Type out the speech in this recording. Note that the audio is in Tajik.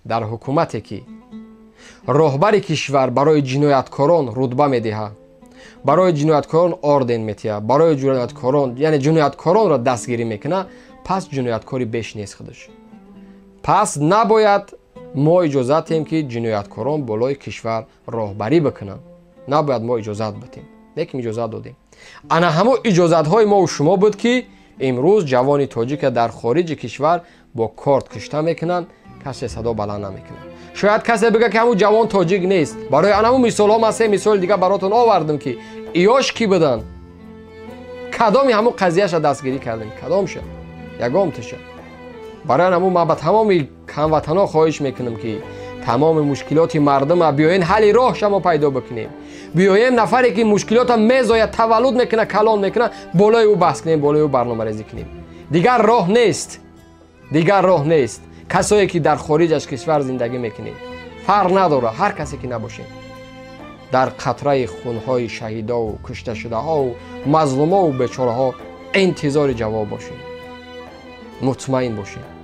Дар ҳукумате ки роҳбари кишвар барои ҷинояткорон рутба медиҳад, барои ҷинояткорон орден метиҳад, барои ҷинояткорон, яъне ҷинояткоронро дастгирӣ мекунад, пас ҷинояткори беш нест худаш. Пас набояд мо иҷозат диҳем, ки ҷинояткорон болои кишвар роҳбарӣ бикунанд. Набояд мо иҷозат бидиҳем. Лекин иҷозат додем. Ана ҳамон иҷозатҳои мо шумо буд, ки имрӯз ҷавони тоҷика дар хориҷи кишвар бо корт кушта мекунанд, касе садо баланд намекунад. Шояд касе бигӯяд, ки ҳамун ҷавон тоҷик нест. Барои ана ҳамун мисолҳо ман се мисоли дига баротон овардам, ки иёш кӣ буданд, кадоми ҳамун қазияша дастгирӣ кардем, кадомша, ягомташа. Барои ҳамун ман ба тамоми ҳамватанҳо хоҳиш мекунам, ки тамоми мушкилоти мардума биёен ҳалли роҳша мо пайдо бикунем. Биёем нафаре ки мушкилота мезояд, таваллуд мекунад, калон мекунад, болои ӯ баҳс кунем, болои ӯ барномарезӣ кунем. Дигар роҳ нест, дигар роҳ нест. Касое ки дар хориҷ аз кишвар зиндагӣ мекунед, фарқ надорад, ҳар касе ки набошед, дар қатраи хунҳои шаҳидову кушташудаҳову мазлумову бечораҳо интизори ҷавоб бошед, мутмаин бошед.